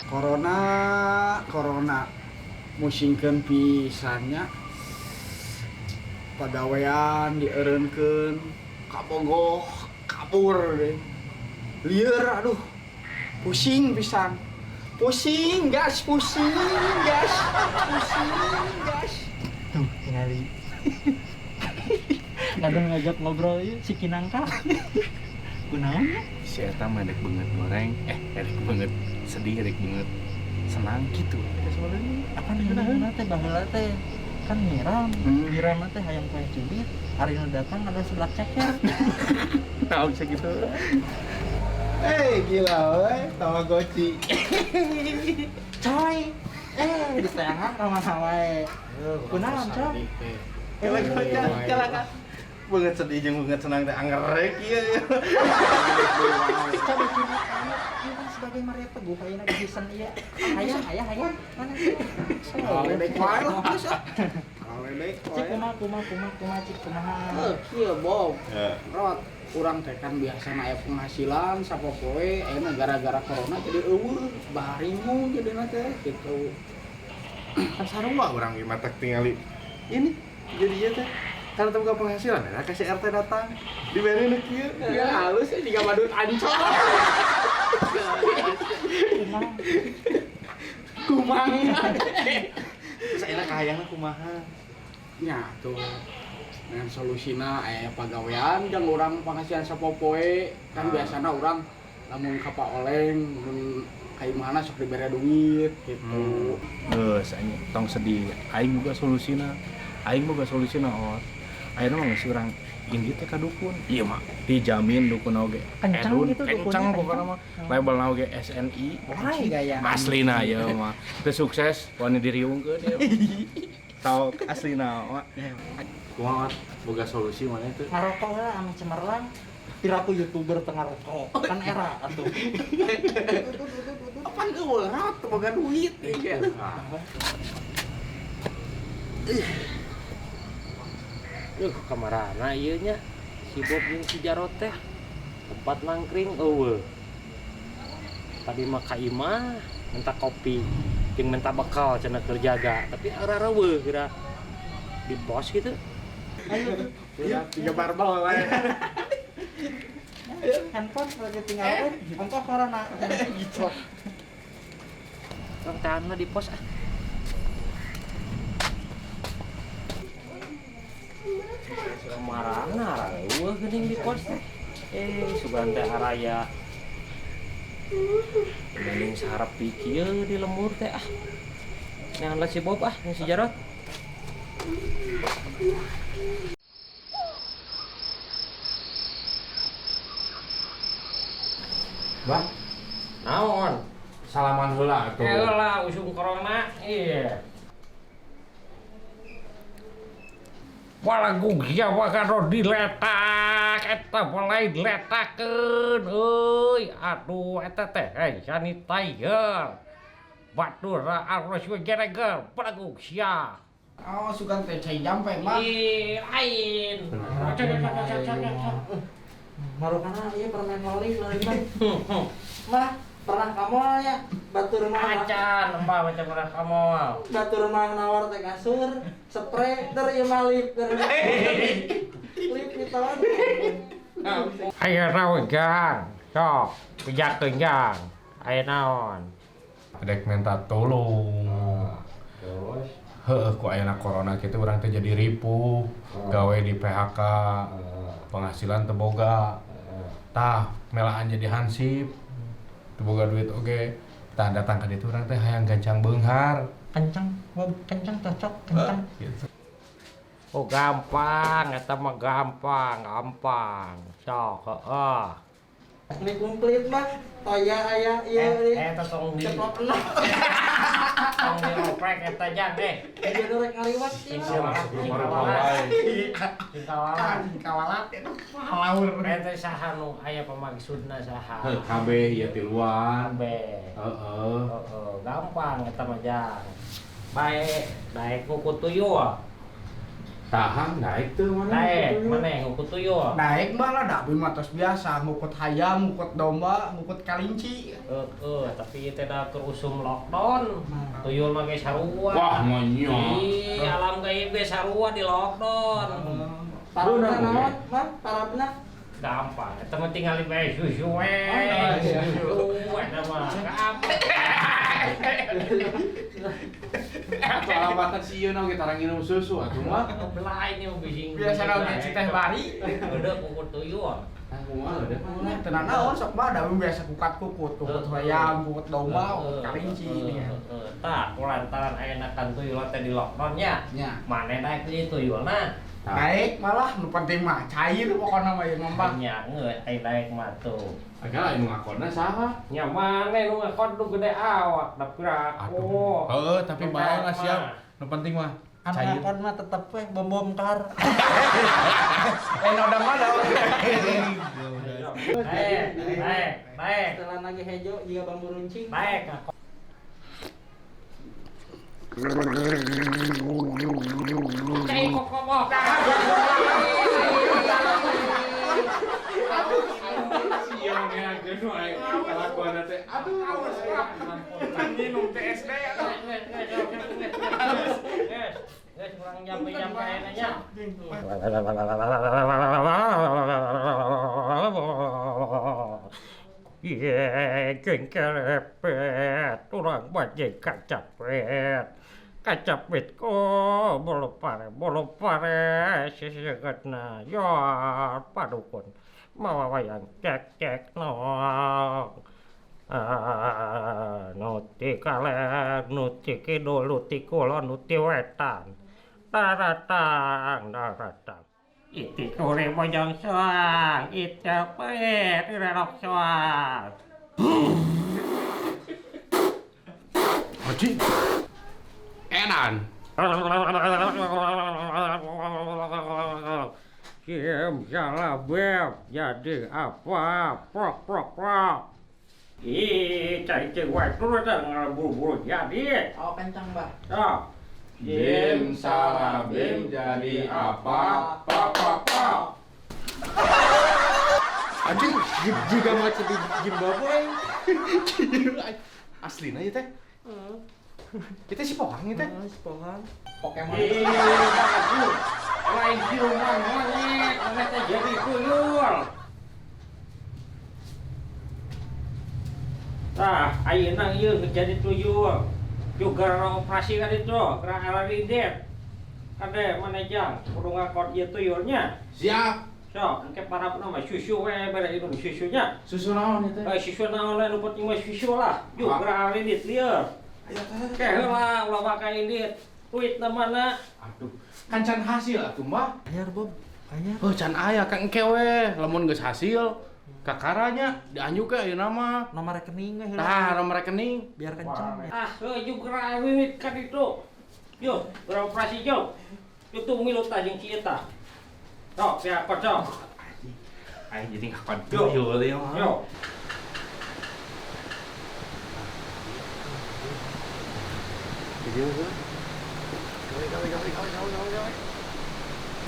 Corona, corona, musingkeun pisan nya. Pagawean dieureunkeun, kabogoh kabur deh. Lieur, aduh. Pusing pisan. Pusing gas, pusing gas, pusing gas. Tuh, tingali. Ngadon ngajak ngobrol ieu si Kinangka. Kunaon ya? Si eta mah rek banget goreng, rek banget sedih, rek banget senang gitu. Eta sebenarnya Apa nih teh baheula teh kan nyiram, nyiram teh hayang kue cubit, ari nu datang ada sebelah ceker. Tahu bisa gitu. Eh, gila we, Tamagotchi. Coy, diteangan ka mana wae. Kunaon, Coy? Kela kela kela. Banget sedih jeung banget senang teh angerek ieu. Coba curhat kamu, ieu kan sebagai Maria Teguh ayeuna di season ieu. Hayang, hayang, hayang. Mana sih? Kaledek wae lah, geus ah. Kaledek Cik wae. Kumaha kumaha kumaha kumaha cik kumaha. Heuh, kieu Bob. Rot, urang teh kan biasana aya penghasilan sapopoe, ayeuna gara-gara corona jadi eueuh, baringung jadina teh gitu. Kan sarua urang ge matak tingali. Ini jadinya teh karena teu boga penghasilan, nah kasih RT datang dibere nu kieu. Ya halus ya jiga badut ancol. Kumaha? Kumang. Terus ayeuna kahayangna kumaha? Nya tuh dengan solusina aya pagawean jang urang penghasilan sapopoe kan. Biasana urang lamun ka Pak Oleng, mun ka imahna sok dibere duit gitu. Geus anjing, tong sedih. Aing boga solusina. Aing boga solusina ot. Ayeuna mah geus urang indit teh ka dukun. Ieu mah dijamin dukun oge. Kencang Edun, gitu dukunnya, kencang pokona kencang. Mah. Labelna oge SNI. Wah, gaya. Aslina ieu mah. Teu sukses wani diriungkeun ieu. Tau aslina mah. Kumaha ot? Boga solusi mana itu? Ngarokok lah ame cemerlang. Piraku YouTuber tengah rokok. Kan era atuh. Apaan eueuh rot teu boga duit gitu. Yuh, kamarana ieu nya si Bob jeung si Jarot teh tempat nangkring eueuh. Tadi mah ka imah minta kopi jeung minta bekal cenah keur jaga, tapi arareueuh geura di pos gitu. Ayo, Ya, tiga barbel wae. Handphone lagi tinggalkan, ongkoh corona. Gitu. Urang tahan di pos ah. Kamarana eueuh geuning di pos teh. Sugan teh araya. Geuning saharep kieu di lembur teh ah. Neangan lah si Bob ah, jeung si Jarot. Bah, Naon? Salaman heula atuh. Lah usum corona. Iya. Walagu Jawa karo diletak eta mulai diletakeun euy, aduh, eta teh sanitizer batur arus we gereger balagu sia. Oh, sugan teh cai jampe mah. Ih, lain. Marukana ieu permen loli loli mah. Mah, pernah kamu ya batur mah. Acan mbah macam pernah kamu. Batur mah nawar teh kasur, spray ter ieu mah lip ter. Lip ditawan. Ayo naon jang, sok pijakeun jang. Aya naon? Rek minta tolong. Terus? Heeh, ku ayeuna corona kitu urang teh jadi ripuh, gawe di PHK, penghasilan teu boga. Tah, melaan jadi hansip. Teu boga duit oge. Tah datang ka ditu urang teh hayang gancang beunghar. Kencang, Bob, kencang cocok, kencang. Gitu. Oh gampang, eta mah gampang, gampang. Sok, heeh. Ini komplit mah, toya aya ieu ieu. Eta tong di Ceplok enak. Tong dioprek eta jang eh. Jadi rek ngaliwat sih. Sing kawalat, sing kawalat. Sing kawalat. Kawalat itu palaur. Eta saha nu aya pamaksudna saha? Heuh, kabeh ieu tiluan. Kabeh. Heeh. Heeh, gampang eta mah jang. Bae, daek ku tuyul. Tahan naik tuh mana? Naik, mana ngukut tuyul? Naik malah da abi mah tos biasa ngukut hayam, ngukut domba, ngukut kalinci. Heeh, tapi teh da keur usum lockdown. Tuyul mah ge sarua. Wah, manya. Ih, alam gaib ge sarua di lockdown. Parabna naon, Mah? Parabna. Gampang, eta mah tinggal bae susu we. Susu eta mah gampang. Atau alamatan si ieu kita orang nginum susu atuh mah. Belai nih bising. Biasa oge teh bari. Udah kukut tuyul. Ah, kumaha udah. Nah, tenang naon sok mah da biasa kukat-kukut, kukut hayam, kukut domba, kukut kalinci ini kan. Tah, kulantaran ayeuna kan tuyul teh di lockdown nya. Nya. Maneh daek deui tuyulna. Naik malah nu penting mah cair pokona mah ieu mah. Nya geus aya daek mah tuh. Agak anu ngakonna saha? Nya maneh nu ngakon nu gede awak da piraku. Heeh, tapi bae lah siap. Nu penting mah Anu cair. ngakon mah tetep we bom-bom kar. Eh nodong mah da. Naik, naik, naik. Setelah lagi hejo jiga bambu runcing. Naik ngakon. Cai kokobok. Sia ngeakeun wae kalakuanna teh. Aduh, Minum TSD ya. Guys, kurang nyampe-nyampe nya. Ye, jengkelepet, urang bajing kacapet. Kacapet ko bolo pare sisegetna yo padukun mawa wayang cek cek nong. Nuti kaler, nuti kidul, nuti kulon, nuti wetan. Daratang, daratang. Iti kure bojong soang, iti pet, relok soang. Haji. Enan. Kiem salah beb, jadi apa? Prok, prok, prok. Ih, cai cewek terus buru-buru jadi. Oh, kencang, Bah. Sok. Bim salah bim jadi apa? Pa pa pa. Anjing, Jika macet di Zimbabwe. aslina ieu teh. Kita si pohang ieu teh. Si pohang. Pokemon. Ih, bagus. Lain siluman monyet, monyet teh jadi tuyul. Tah, ayeuna ieu jadi tuyul. Juga operasi kan itu, gerak alaridet. Kade mana jang, kudu ngakot ieu tuyulnya. Siap. Sok, engke para mah susu we bere minum susunya. Susu naon ieu teh? Eh, susu naon lain nu penting mah susu lah. Yuk gerak alaridet lieur. Ayo teh. Ke heula ulah waka indit. Duit na mana? Aduh, kan can hasil atuh mah. Ayar, Bob. Ayar. Oh, can aya kan engke we, lamun geus hasil kakaranya dianjuk ke ayeuna mah. Nomor rekening we heula. Tah, nomor rekening. Biar kencang. Ah, heuh gerak alaridet kan itu. Yuk, gerak operasi yuk. Itu milu tah jeung si eta. Sok, siap kocok. Aing jadi ngakon Yo. tuyul ieu mah. Yuk.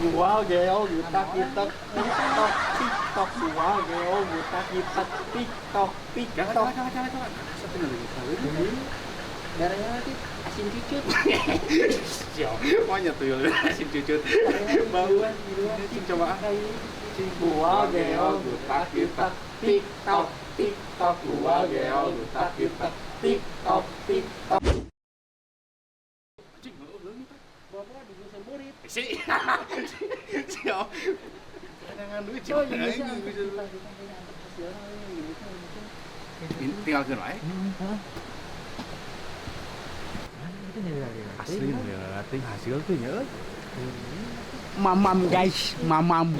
Gua geo gitak gitak tiktok tiktok gua geo gitak gitak tiktok tiktok. Darahnya nanti asin cucut. Siap. Monyet tuyul asin cucut. Bauan gitu. Cing coba ah. Cing gua geo gitak gitak tiktok tiktok gua geo gitak gitak tiktok tiktok. Cing, heueuh leungit teh. Bapak digusur burit. Si. Siap. Cadangan duit Oh, cing. iya, Aing bisa. geus. Ini tinggalkeun wae. Asli ting hasil tuh nya euy. Mamam guys, mamam.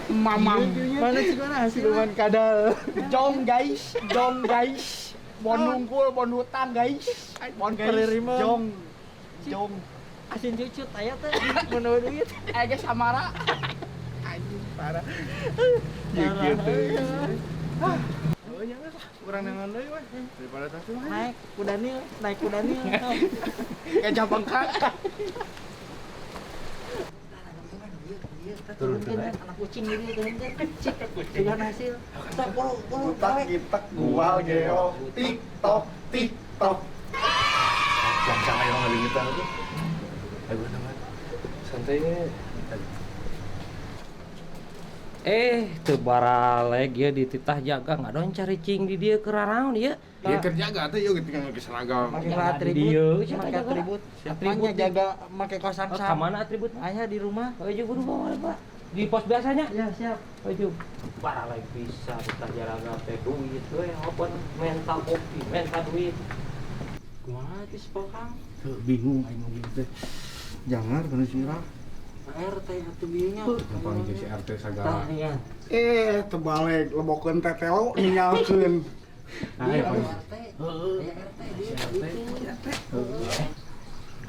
Mamam. Mana sih mana hasil? Siluman kadal. Jong guys, jong guys. Bon nungkul, bon hutang guys. Bon guys, jong. Jong. Asin cucut aya teh mun duit. Eh guys samara. Anjing parah. Ya gitu. Parah. Nya geus lah, urang neangan deui we. Daripada tadi mah. Naik kuda nil, naik kuda nil. Gajah bengkak. Turunkan anak kucing gitu turunkan. Cik, sudah hasil. Tak bolu bolu. Gutak gitak gual geo tik tok tik tok. Jangan ayo ngalingitan tuh. Ayo nama. Santai we. Teu baraleg ieu dititah jaga ngadon caricing di dieu keur raraon ieu. Dia kerja gak teh ieu tinggal ke seragam. Make Jaga atribut, di dieu, make jaga. atribut. Atribut Apanya jaga make kosan Oh, ka mana atribut? Ayah di rumah. Oh, buru bawa Pak. Di pos biasanya? Ya, siap. Ayo, baraleg bisa dititah jaga teh duit we open menta kopi, menta duit. Kumaha teh si Pokang? Tuh, bingung aing ngomong teh. Jangan kana sirah. RT atuh bieu nya. Gampang jeung si RT sagala. Tah iya. Terbalik lebokeun tetelo ninggalkeun. Nah, ya, Pak. RT. Heeh. RT di.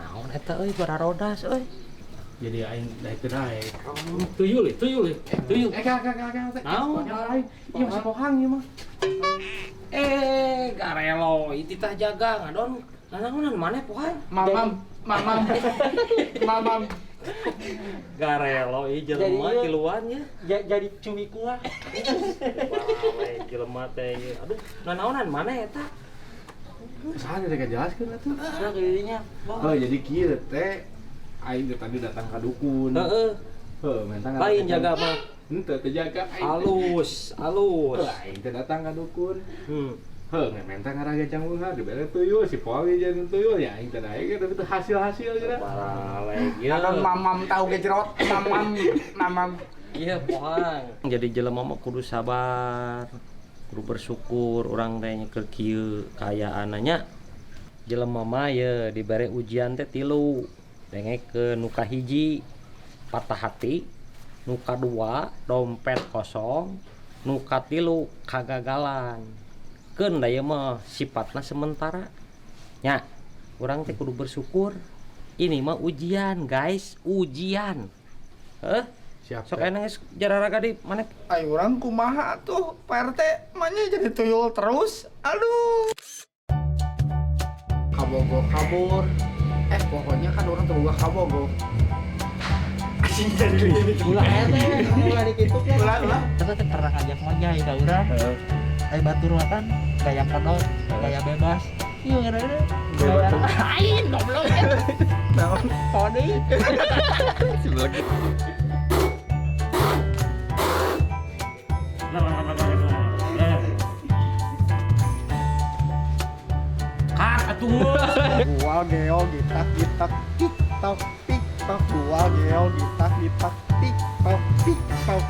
Naon eta euy bararodas euy. Jadi aing daek teu daek. Tuyul euy, tuyul euy. Tuyul. Kak kak kak kak. Naon? Aing. Ieu masih pohang ieu mah. Garelo, ieu titah jaga ngadon. Nanaonan maneh pohang? Mamam, mamam. Mamam. Garelo ieu jelema Jadi, tiluan nya. Jadi cumi kuah. Wah, jelema teh ieu. Aduh, nanaonan maneh eta? Saha teh jelaskeun atuh. Nah, kayaknya. Oh, jadi kieu teh aing teh tadi datang ka dukun. Heeh, Heuh, menta lain jaga mah. Henteu teu jaga aing. Halus, halus. Heuh, aing teh datang ka dukun. Heuh, menta ngaragajang beunghar dibere tuyul si poang jeung tuyul ya aing teh daek tapi teu hasil-hasil cenah. Baraleg ieu. Ngadon mamam tahu gejrot, mamam, mamam. Iya, pohang. Jadi jelema mah kudu sabar, kudu bersyukur urang teh keur kieu kaayaanna nya. Jelema mah ye dibere ujian teh tilu. Dengekeun nu kahiji patah hati, nu kadua dompet kosong, nu katilu kagagalan. Keun da ieu mah sifatna sementara. Nya, urang teh kudu bersyukur. Ini mah ujian, guys, ujian. Heh, Siap. sok enak geus jararaga di mana? Ayo urang kumaha tuh Pak RT manya jadi tuyul terus. Aduh. Kabogo kabur. Pokoknya kan orang terbuka kabogo. Asing jadi ini. Ulah RT, ulah dikitu kan. Ulah ulah. Kita teh pernah ngajak ngojay ka urang. Ai batur mah kan gaya kedot, gaya bebas. Iya gara-gara. Gaya lain goblok. Naon? Kode. Kar atuh geus. Gual geo gitak gitak tik tok tik tok gual geo gitak gitak tik tok tik tok.